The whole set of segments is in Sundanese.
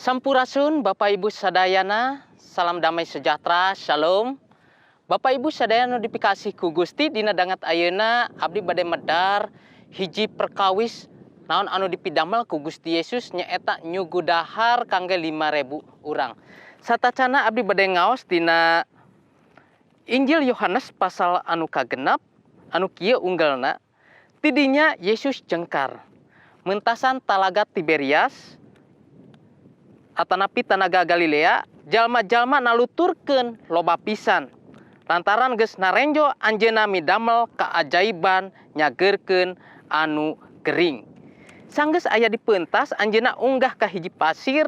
Sampurasun, Bapak Ibu sadayana, salam damai sejahtera, shalom. Bapak Ibu sadayana nu dipikasih ku Gusti, dina danget ayeuna abdi bade medar hiji perkawis naon anu dipidamel ku Gusti Yesus, nyaeta nyuguh dahar kangge 5000 urang. Satacana abdi bade ngaos dina Injil Yohanes pasal anu kagenep, anu kieu unggelna: "Tidinya Yesus jengkar mentasan talaga Tiberias atanapi Tanaga Galilea. Jalma-jalma naluturkeun loba pisan lantaran geus narenjo anjeunna midamel keajaiban nyageurkeun anu gering. Sanggeus aya di pentas, anjeunna unggah ka hiji pasir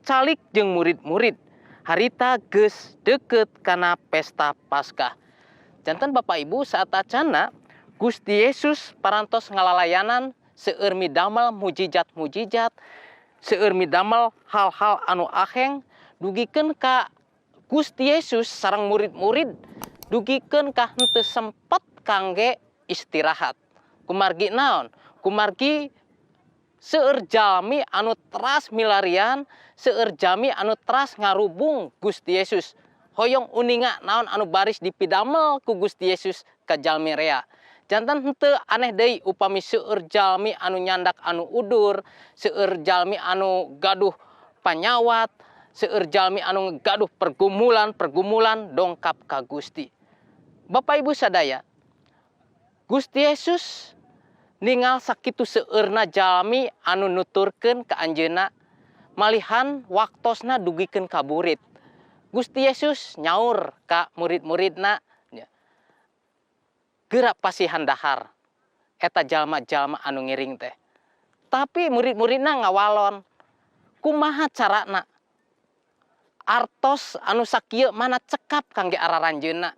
calik jeung murid-murid. Harita geus deket kana pesta Paskah." Janten, Bapak Ibu, saatacana Gusti Yesus parantos ngalalayanan, seueur midamel mujizat-mujizat, seueur midamel hal-hal anu aheng, dugikeun ka Gusti Yesus sareng murid-murid dugikeun ka henteu sempet kangge istirahat. Kumargi naon? Kumargi seueur jalmi anu teras milarian, seueur jalmi anu teras ngarubung Gusti Yesus, hoyong uninga naon anu baris dipidamel ku Gusti Yesus ka jalmi rea. Janten henteu aneh deui upami seueur jalmi anu nyandak anu udur, seueur jalmi anu gaduh panyawat, seueur jalmi anu gaduh pergumulan-pergumulan dongkap ka Gusti. Bapak Ibu sadaya, Gusti Yesus ningal sakitu seueurna jalmi anu nuturkeun ka anjeunna, malihan waktosna dugikeun ka burit. Gusti Yesus nyaur ka murid-muridna, "Geura pasihan dahar eta jalma-jalma anu ngiring teh." Tapi murid-muridna ngawalon, "Kumaha carana? Artos anu sakieu mana cekap kangge araranjeunna?"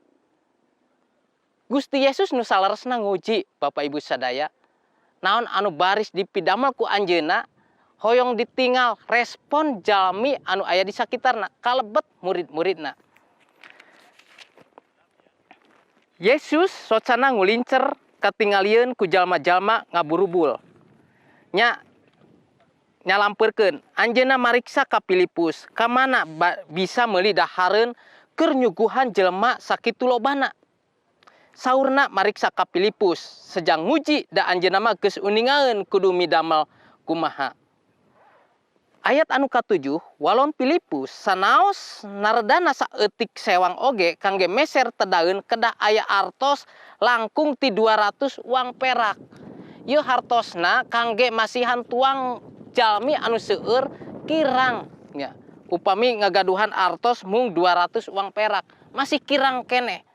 Gusti Yesus nu saleresna nguji, Bapak Ibu sadaya. Naon anu baris dipidamel ku anjeunna hoyong ditinggal respon jalmi anu aya di sakitarna, kalebet murid-muridna. Yesus socana ngulincer katingalieun ku jalma-jalma ngaburubul. Nya nyalampeurkeun, anjeunna mariksa ka Filipus, "Ka mana bisa meuli dahareun keur nyuguhan jelema sakitu lobana?" Saurna mariksa ka Filipus sejang nguji, da anjeunna mah geus uningaeun kudu midamel kumaha. Ayat anu katujuh, walon Filipus, "Sanaos naredana saeutik sewang oge kangge meser tedaeun kedah aya artos langkung ti 200 uang perak." Ieu hartosna kangge masihan tuang jalmi anu seueur kirang nya. Upami ngagaduhan artos mung 200 uang perak masih kirang keneh.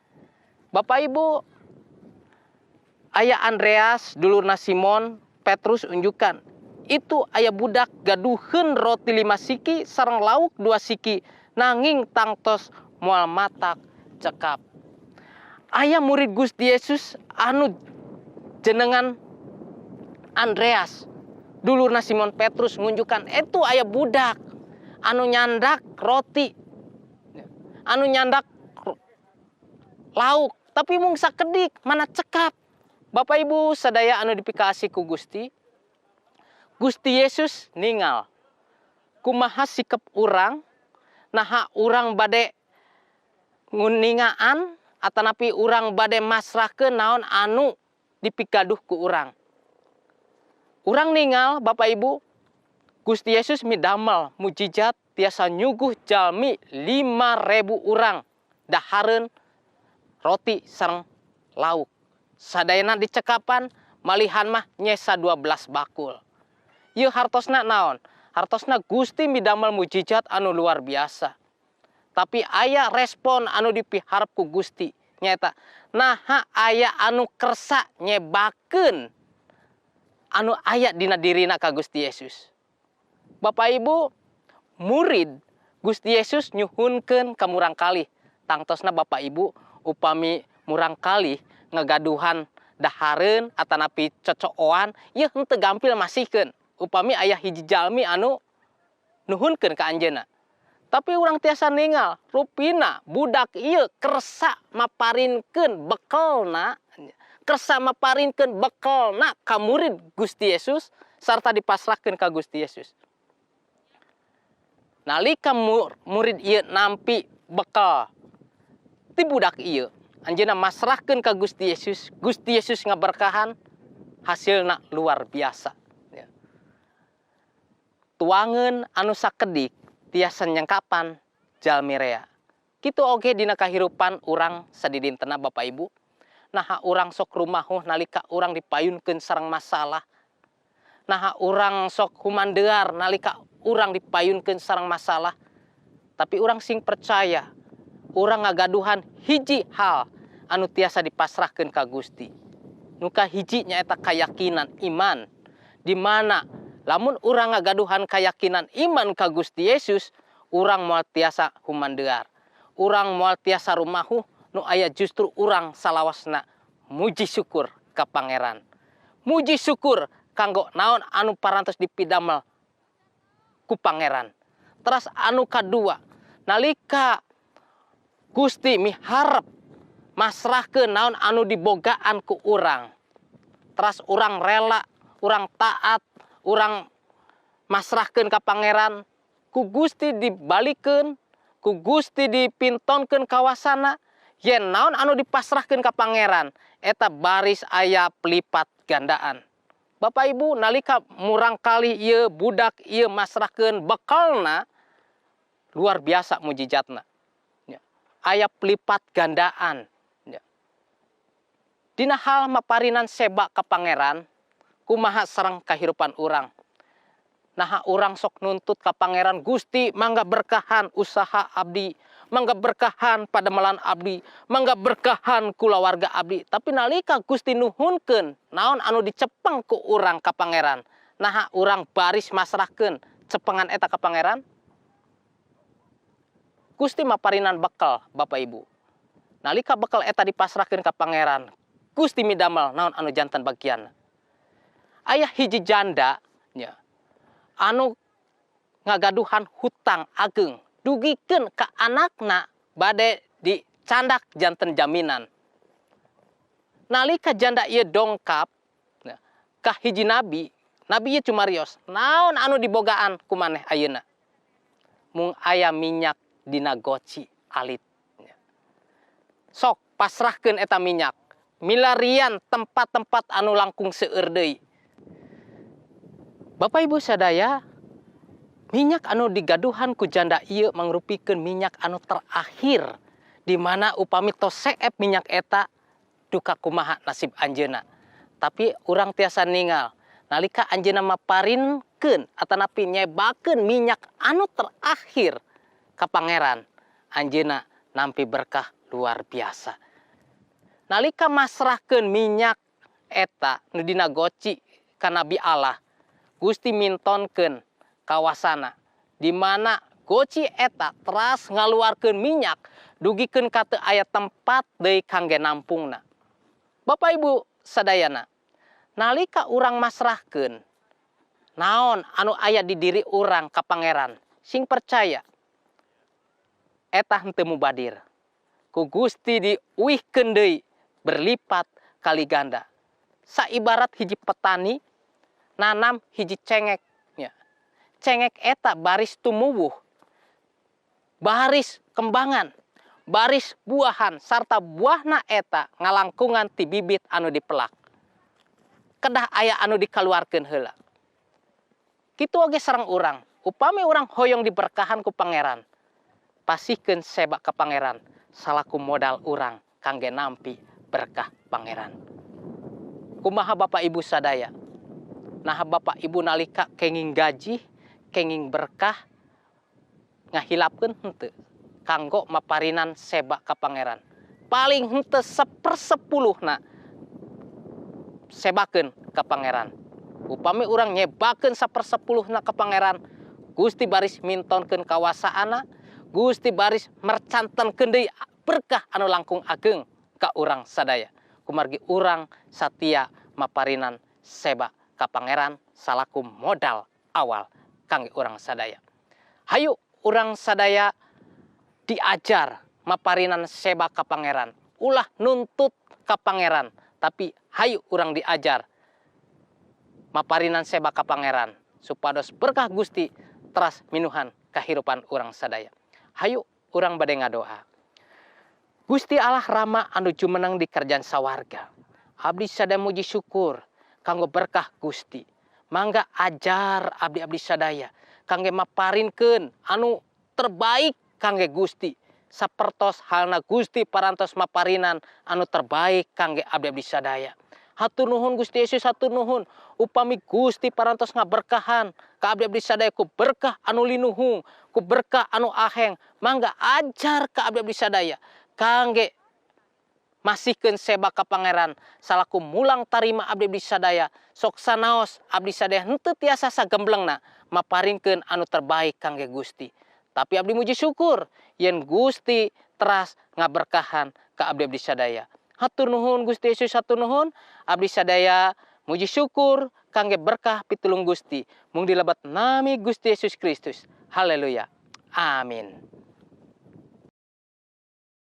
Bapak Ibu, aya Andreas, dulurna Simon Petrus, unjukan, "Itu aya budak gaduheun roti 5 siki sareng lauk 2 siki, nanging tangtos moal matak cekap." Aya murid Gusti Yesus anu jenengan Andreas, dulurna Simon Petrus, ngunjukan, "Itu aya budak anu nyandak roti, anu nyandak lauk, tapi mung sakedik, mana cekap?" Bapak Ibu sadaya anu dipikasih ku Gusti, Gusti Yesus ningal kumaha sikap urang, naha urang bade nguningaan atanapi urang bade masrahkeun naon anu dipigaduh ku urang. Urang ningal, Bapak Ibu, Gusti Yesus midamel mujizat tiasa nyuguh jalmi 5000 urang dahareun roti sareng lauk. Sadayana dicekapan, malihan mah nyesa 12 bakul. Ieu hartosna naon? Hartosna Gusti midamel mujizat anu luar biasa. Tapi aya respon anu dipiharep ku Gusti, nyaeta naha aya anu kersa nyebakeun anu aya dina dirina ka Gusti Yesus. Bapak Ibu, murid Gusti Yesus nyuhunkeun ka murangkalih. Tangtosna Bapak Ibu upami murangkalih ngagaduhan dahareun atanapi cocooan, ieu henteu gampil masihkeun upami aya hiji jalmi anu nuhunkeun ka anjeunna. Tapi urang tiasa ningal rupina budak ieu kersa maparinkeun bekelna, kersa maparinkeun bekelna ka murid Gusti Yesus sarta dipasrahkeun ka Gusti Yesus. Nalika murid ieu nampi bekal ti budak ieu, anjeunna masrahkeun ka Gusti Yesus, Gusti Yesus ngaberkahan, hasilna luar biasa. Ya. Tuangeun anu sakedik tiasa nyengkapan jalmi rea. Kitu oge dina kahirupan urang sadidintena, Bapak Ibu. Naha urang sok rumahuh nalika urang dipayunkeun sareng masalah? Naha urang sok humandear nalika urang dipayunkeun sareng masalah? Tapi urang sing percaya, urang ngagaduhan hiji hal anu tiasa dipasrahkeun ka Gusti. Nu kahiji nyaeta kayakinan iman. Di mana lamun urang ngagaduhan kayakinan iman ka Gusti Yesus, urang moal tiasa humandear. Urang moal tiasa rumahuh, nu aya justru urang salawasna muji syukur ka Pangeran. Muji syukur kanggo naon anu parantos dipidamel ku Pangeran. Teras anu kadua, nalika Gusti miharep masrahkeun naon anu dibogaan ku urang. Teras urang rela, urang taat, urang masrahkeun ka Pangeran, ku Gusti dibalikeun, ku Gusti dipintonkeun kawasana, yen naon anu dipasrahkeun ka Pangeran eta baris aya pelipat gandaan. Bapak Ibu, nalika murangkalih ieu budak ieu masrahkeun bekalna, luar biasa mujizatna. Ya. Aya pelipat gandaan. Ya. Dina hal maparinan seba ka Pangeran, kumaha sareng kahirupan urang? Naha urang sok nuntut ka Pangeran, "Gusti, mangga berkahan usaha abdi, mangga berkahan padamelan abdi, mangga berkahan kulawarga abdi." Tapi nalika Gusti nuhunkeun naon anu dicepeng ku urang ka Pangeran, naha urang baris masrahkeun cepengan eta ka Pangeran? Gusti maparinan bekal, Bapak Ibu. Nalika bekal eta dipasrahkeun ka Pangeran, Gusti midamel naon anu janten bagian. Aya hiji janda nya anu ngagaduhan hutang ageng dugikeun ka anakna bade dicandak janten jaminan. Nalika janda ieu dongkap ya, ka hiji nabi, nabi ieu cumarios, "Naon anu dibogaan ku maneh ayeuna?" "Mung aya minyak dina goci alit." "Sok pasrahkeun eta minyak, milarian tempat-tempat anu langkung seueur deui." Bapak Ibu sadaya, minyak anu digaduhan ku janda ieu mangrupikeun minyak anu terakhir, di mana upami tos seep minyak eta, duka kumaha nasib anjeunna. Tapi urang tiasa ningal nalika anjeunna maparinkeun atanapi nyebakeun minyak anu terakhir ka Pangeran, anjeunna nampi berkah luar biasa. Nalika masrahkeun minyak eta nu dina goci ka Nabi Allah, Gusti mintonkeun kawasana di mana goci eta teras ngaluarkeun minyak dugikeun ka teu aya tempat deui kangge nampungna. Bapak Ibu sadayana, nalika urang masrahkeun naon anu aya di diri urang ka Pangeran, sing percaya eta henteu mubadir. Ku Gusti diuihkeun deui berlipat kali ganda. Saibarat hiji petani nanam hiji cengek nya. Cengek eta baris tumuwuh, baris kembangan, baris buahan, sarta buahna eta ngalangkungan ti bibit anu dipelak. Kedah aya anu dikaluarkeun heula. Kitu oge sareng urang. Upami urang hoyong diberkahan ku Pangeran, pasihkeun seba ka Pangeran salaku modal urang kangge nampi berkah Pangeran. Kumaha Bapak Ibu sadaya? Nah, Bapak Ibu nalika kenging gaji, kenging berkah, ngahilapkeun henteu kanggo maparinan seba ka Pangeran? Paling henteu 1/10na sebakeun ka Pangeran. Upami urang nyebakeun 1/10na ka Pangeran, Gusti baris mintonkeun kawasaana, Gusti baris mercantenkeun deui berkah anu langkung ageng ka urang sadaya. Kumargi urang satia maparinan seba ka Pangeran salaku modal awal kangge urang sadaya. Hayu urang sadaya diajar maparinan seba ka Pangeran. Ulah nuntut ka Pangeran, tapi hayu urang diajar maparinan seba ka Pangeran supados berkah Gusti teras minuhan ka kahirupan urang sadaya. Hayu urang bade ngadoa. Gusti Allah Rama anu jumeneng di kerajaan sawarga, abdi sadaya muji syukur kanggo berkah Gusti. Mangga ajar abdi-abdi sadaya kangge maparinkeun anu terbaik kangge Gusti, sapertos halna Gusti parantos maparinan anu terbaik kangge abdi-abdi sadaya. Hatur nuhun, Gusti Yesus, hatur nuhun. Upami Gusti parantos ngaberkahan ka abdi-abdi sadaya ku berkah anu linuhung, ku berkah anu aheng, mangga ajar ka abdi-abdi sadaya kangge masihkeun seba ka Pangeran salaku mulang tarima abdi-abdi sadaya. Sok sanaos abdi sadaya henteu tiasa sagemblengna maparinkeun anu terbaik kangge Gusti, tapi abdi muji syukur yen Gusti teras ngaberkahan ka abdi-abdi sadaya. Hatur nuhun, Gusti Yesus, hatur nuhun. Abdi sadaya muji syukur kangge berkah pitulung Gusti, mung dilebet nami Gusti Yesus Kristus. Haleluya, amin.